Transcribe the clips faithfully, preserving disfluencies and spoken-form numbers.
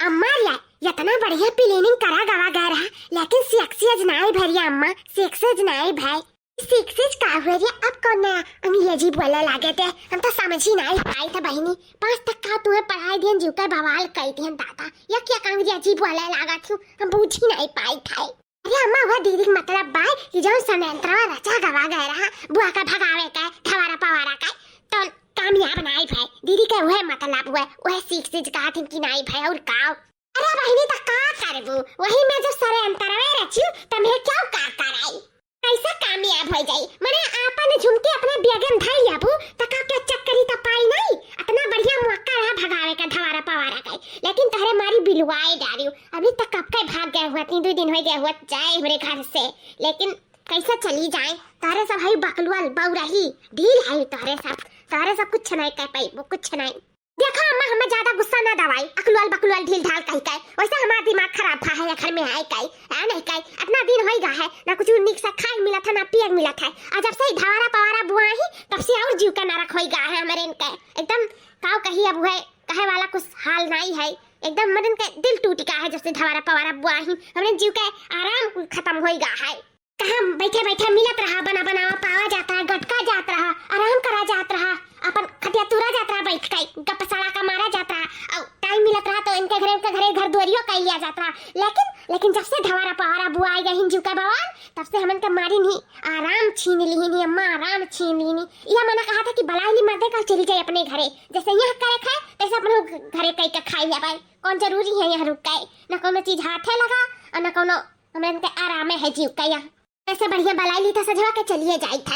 अम्मा रे, इतना बढ़िया planning करा गवा गया रहा, लेकिन success नाई भई रे अम्मा, success नाई भई। Success का हुए रे, अब कौन नया अंग्रेजी बोले लागे थे? हम तो समझ ही नाई पाई था बहिनी। पाँच तक का तुम्हें पढ़ाई दियन, जीव के बवाल कई दियन दादा। या क्या अंग्रेजी बोले लागा थी, हम बूझ ही नाई पाई था। अरे अम्मा, वह दीदी के मतलब बाय कि जौन षड्यंत्रवा रचा गवा गए रहा, बुआ का भगावे के, धवारा पवारा के, तो कामयाब नाई भई। दीदी के वह मतलब हुए, वह success कहा थी कि नाई भई, और का? अरे बहिनी, त का करबू? वही में जो षड्यंत्रवे रचियो, त मैं क्या का कराई? कैसे कामयाब हो जाई? मने आपन झुमकी अपने bag में धई लेबू, त का के चक्करी त पाई नाई? इतना बढ़िया मौका रहा भगावे का धवारा पवारा का, लेकिन तोहरे मारी बिलवाए डारियो। अभी तक कब के भाग गए हुआ, तीन दो दिन हो गए हुआ जाए हमरे घर से, लेकिन कैसे चली जाए? तोहरे सब है बकलुअल बौरही, ढील है तोहरे सब, तोहरे सब कुछ नहीं कर पाई, वो कुछ नहीं। देखा अम्मा, हमें ज्यादा गुस्सा ना दवाई, अकलुअल बकलुअल ढील ढाल कही के, वैसे हमारा दिमाग खराब भा है घर में आए के, आ नहीं के, इतना दिन होई गा है, ना कुछ नीक से खाए मिलत है, ना पिए मिलत है, और जब से ई धवारा पवारा बुआ ही, तब से और जीव का नरक होई गा है हमरे इनके, एकदम काव कही अब है, कहे वाला कुछ हाल नहीं है, एकदम मदन के दिल टूट गा है, जब से धवारा पवारा बुआ ही, हमरे जीव के आराम खत्म होई गा है। कहाँ बैठे बैठे मिलत रहा, बना बनावा पावा जात रहा, गटका जात रहा, आराम करा जात रहा, अपन खटिया तुरा जात रहा, बैठ के गप सड़ा का मारा जात रहा, और time मिलत रहा तो इनके घरे, इनके घरे घर दुआरियो कर लिया जात रहा। लेकिन, लेकिन जब से धवारा पवारा बुआई गई हिंजू का बवाल, तब से हमन के मारी नहीं आराम छीन ली नहीं अम्मा, आराम छीन ली नहीं। यह मना कहा था कि बलाई ली मर्दे का चली जाए अपने घरे, जैसे यहाँ करे खाए तैसे अपने घरे कई के खाई ले भाई। कौन जरूरी है यहाँ रुक के, न कोनो चीज हाथे लगा और न कोनो हमरे इनके आरामे है जीव का यहाँ। ऐसे बढ़िया बलाई ली था सजवा के चलिए जाई था।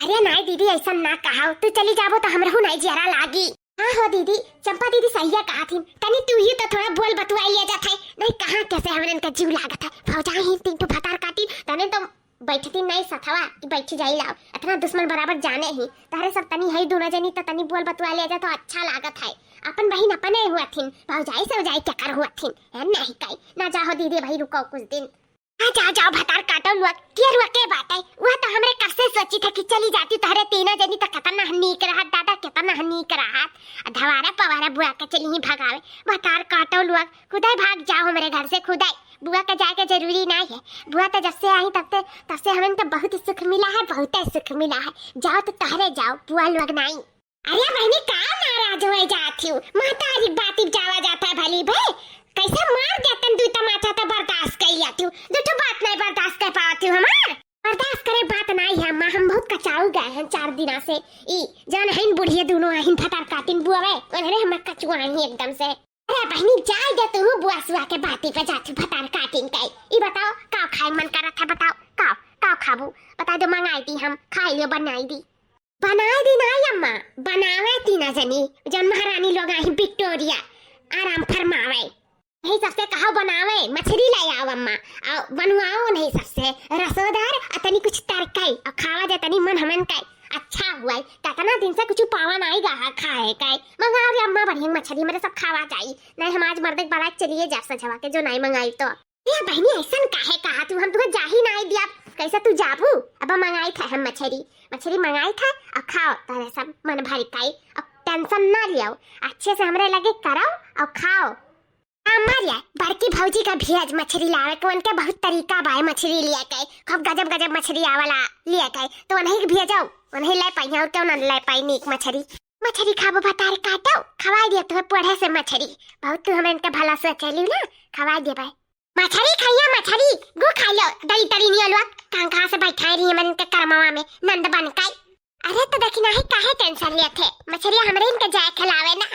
अरे नाई दीदी, ऐसा ना कहाओ, तू चली जाबो तो हमरहू नाई जियरा लागी। हाँ हो दीदी, चंपा दीदी सहिया कहा थी, तनी तू ही तो थोड़ा बोल बतुआ लिया जात है, नहीं कहाँ कैसे हमरे इनका जीव लागत है। भौजाई ही तीन ठो भतार काटी, तने तो बैठती नहीं सथवा कि बैठ जाई लाओ, इतना दुश्मन बराबर जाने ही। तारे सब तनी है दोनों जनी तो तनी बोल बतुआ लिया जा तो अच्छा लागत है। अपन बहिन अपने हुआ थी, भौजाई सौजाई क्या कर हुआ थी, है नहीं कई ना। जाओ दीदी भाई रुको कुछ दिन। आ, जाओ, जाओ, भतार काटो लोग, के रुआ के बात है? वह तो हमरे कब से सोची था कि चली जाती तोहरे तीनों जनी तो कितना नीक रहत दादा, कितना नीक रहत। आ, धवारा पवारा बुआ के चली ही भगावे, भतार काटो लोग, खुदाई भाग जाओ हमरे घर से, खुदाई। बुआ के जाए के जरूरी नहीं है, बुआ तो जब से आई तब से, तब से हमन के बहुत सुख मिला है, बहुत सुख मिला है। जाओ तो तोहरे जाओ, बुआ लोग नहीं। अरे बहिनी, का नाराज होए जात हिउ? महतारी बाती जावा जाता है भली भे। कैसे मार देतन दुइ तमाचा तो बर्दाश्त कर लेती हूँ। दू ठो बात नहीं बर्दाश्त कर पाती हूँ हमार। बर्दाश्त करे बात नहीं है अम्मा, हम बहुत कचाऊ गए हैं चार दिना से। ई जौन हइन बुढ़िए दोनों आहिन भतार काटिन बुआवे, उन्हरे हम कचुआ ही एकदम से। अरे बहिनी, जाए दे तू बुआ सुआ के बाती पे जाती भतार काटिन के। ई बताओ, का खाए मन करत है बताओ, का, का खाबू? बता दो, मंगाई दी हम, खाई लियो, बनाई दी। बनाए दी नाई अम्मा, बनावे तीना जनी, जौन महारानी लोग आई विक्टोरिया, आराम फरमावे। नहीं सबसे कहो बनावे, मछरी ले आओ अम्मा, आओ बनवाओ नहीं सबसे, रसोदार, आ तनी कुछ तरकाई, आ खावा जा तनी मन हमन का अच्छा हुआ है। कितना दिन से कुछ पावा नाई गा है खाए का, मंगाओ रे अम्मा बढ़िया मछरी, मेरे सब खावा जाई। नहीं हम आज मर्दे के बलाए चलिए जाब सजवा के, जो नाई मंगाई तो। ए बहिनी, ऐसन काहे कहा तू? हम तुहे जाही नाई दिया। कैसे तू जाबू? अब मंगाई था हम मछरी, मछरी मंगाई था, अब खाओ तारे सब मन भर काई, अब tension ना लियो, अच्छे से हमरे लगे करो और खाओ। अम्मा रे, बड़की भौजी का भेज मछरी लावे के, उनके बहुत तरीका बाय मछरी लिया के, खूब गजब गजब मछरी आवला लिया के, तो उन्हीं के भेजो, उन्हीं ले पाई और क्यों ना ले पाई नीक मछरी। मछरी खाबो भतार काटो, खवाई दिया तुम्हें पढ़े से मछरी, बहुत तू हमरे इनके भला सोचेली ना, खवाई देबे। मछरी खाइया मछरी, गो खाइयो, दरी तरी नियो लोग, कांखा से बैठाए रही मन के करमवा में, नंद बन के। अरे तो देखी नाही काहे tension लेत है, मछरिया हमरे इनके जाए खिलावे ना,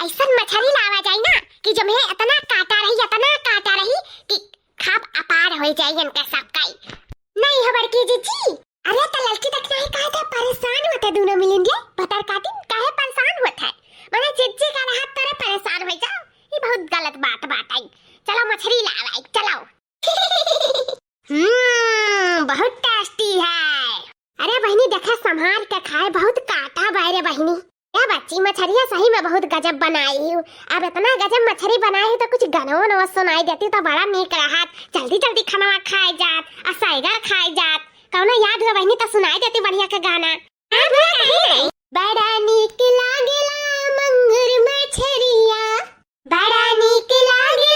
ऐसन मछरी लावा जाई ना कि जो मैं इतना काटा रही, इतना काटा रही कि खाब अपार हो जाई इनके सब काई। नहीं हो बड़की जीजी, अरे तो लड़की देखना ही काहे थे परेशान होते दोनों मिलिन रे, भतार काटिन काहे परेशान होत है? मने जिज्जी का रहत तोरे परेशान हो जाओ, ये बहुत गलत बात बात आई। चलो मछरी लावाई, चलो। हम्म, बहुत tasty है। अरे बहिनी देखा संभाल के खाए, बहुत काटा बाय रे बहिनी। ए बच्ची, मछरिया सही में बहुत गजब बनाई हूँ। अब इतना गजब मछरी बनाई हूँ तो कुछ गनवा नवा सुनाई देती तो बड़ा नीक रहत। जल्दी जल्दी खाना खाए जात, आ सैगर खाए जात। कौनो याद हुआ बहिनी तो सुनाई देती बढ़िया के गाना। हाँ, हाँ, काहे नहीं? बड़ा नीक लागेला मंगुर मछरिया, बड़ा नीक लागे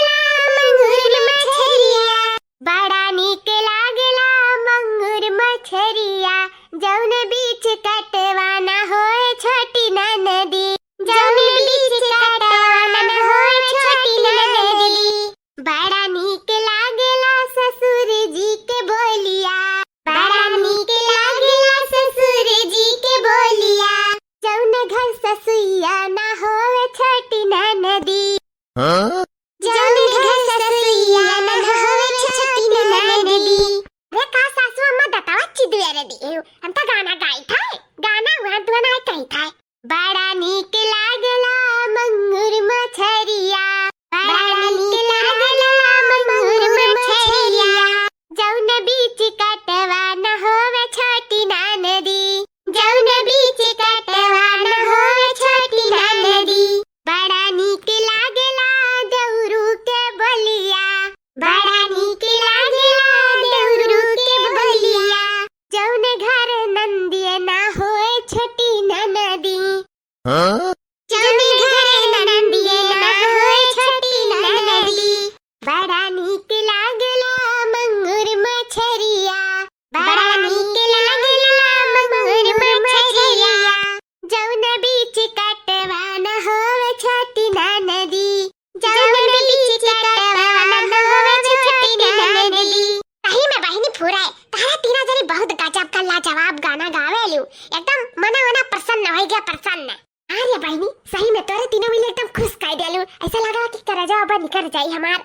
एकदम मना वना प्रसन्न होइ गया, प्रसन्न। अरे बहिनी, सही में तोरे तीनों मिली एकदम खुश कइ देलू। अइसा लगा कि करजा अब निकर जाई हमार।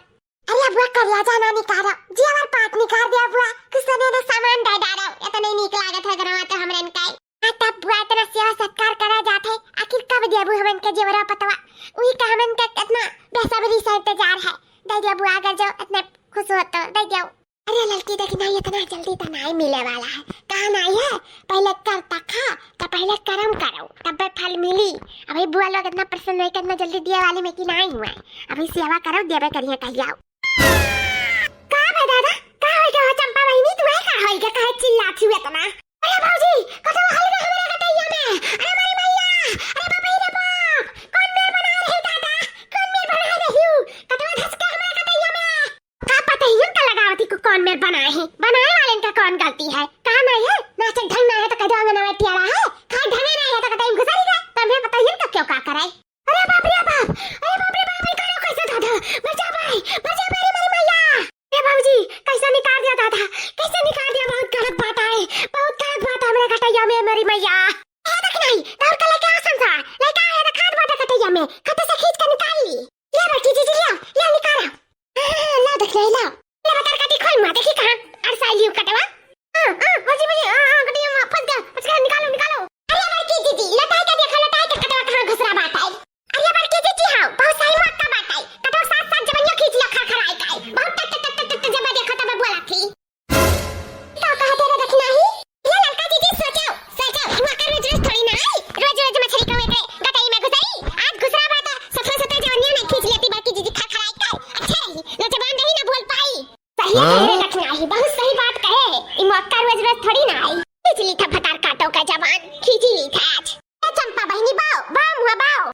अरे अब वह करिया जाना निकारा, जी हमार पाट निकार दे बुआ, कुछ सने ने सामान डाल डारो, इतना नीक लागत है घरवा तो हमरन का। हाँ, तब बुआ इतना सेवा सत्कार करा जात है, आखिर कब देबू हमन के जेवरा पतवा? उही का हमन के इतना बेसब्री से इंतजार है। दे दे बुआ, अगर जो इतना खुश हो तो दे दो। अरे ललकी, देखी नाहीं, इतना जल्दी तो नाहीं मिले वाला है। कहा नाहीं है, पहले करता खा, तो पहले करम करो, तब फल मिली। अभी बुआ लोग इतना प्रसन्न है कि इतना जल्दी दिए वाली में कि नाहीं हुआ है। अभी सेवा करो, देवे करिए कहियाओ। का बे दादा, का होइ गया हो चंपा बहिनी, तू है का होइ गया, काहे चिल्लात हू इतना? अरे भौजी, कतवा हलगा हमरा कटैया में। अरे मारी मैया, अरे बाप रे बाप, कौन मेर बना रही दादा, कौन मेर बना रही हूँ? कतवा धस के हमरा कटैया में। का पता ही उनका लगावती को कौन मेर बनाए है, बनाए वाले इनका कौन गलती है? कहा नाहीं है, नाचक ढंग नाहीं है तो कह दो अंगनवा टियारा है, खाए ढंगे नाहीं है तो कतई घुसरी गए, तो हमें पता ही उनका क्यों का करे। अरे बाप रे बाप, अरे बाप रे बाप, ई का कैसे दादा, बचा भाई, बचा मेरी, मेरी मैया। ए भौजी, कैसे निकाल दिया दादा, कैसे निकाल दिया, बहुत गलत बात है, बहुत गलत बात है मेरे कटैया में, मेरी मैया। ए देख नाहीं, दौड़ के लेके आ संसार, लेके आ, ये खात बाटे कटैया में, खट से खींच के निकाल ली। ले बड़की जीजी, ले, ले निकाला। हाँ, हाँ, हाँ, ला देख, ले, ला। ले बतर काटी खोल मुआ, देखी कहाँ अड़साई लियो कटवा। हाँ, हाँ, भौजी, भौजी, हाँ, हाँ, कटैया में फंस गया, फंस गया, निकालो, निकालो। अरे बड़की जीजी, लटाई के देखा, लटाई के कटवा कहाँ घुसरा बात है। अरे बड़की जीजी, हाँ, बहुत सही मौका बात है। कटवा साथ साथ जबनिया खींच लिया, खरखराई का है। बहुत टट, टट, टट, टट, टट, जब मैं देखा तब मैं बोला थी। का कहत है रे दखिनाही? ये ललका जीजी सोचो, सोचो, ई मौका रोज रोज थोड़ी ना आई। रोज रोज मछरी कहूँ एकरे गटई में घुसई। आज घुसरा बात, सफा सफा जवनिया में खींच लेती बड़की जीजी खरखराई का। अच्छा रही, लो जबान रही ना बोल पाई। सही हाँ? कहे रे दखिनाही, बहुत सही बात कहे है। ई मौका रोज रोज थोड़ी ना आई। खींच ली था भतार काटो का जबान, खींची ली था आज। ए चंपा बहिनी बाओ, बाओ मुहा बाओ।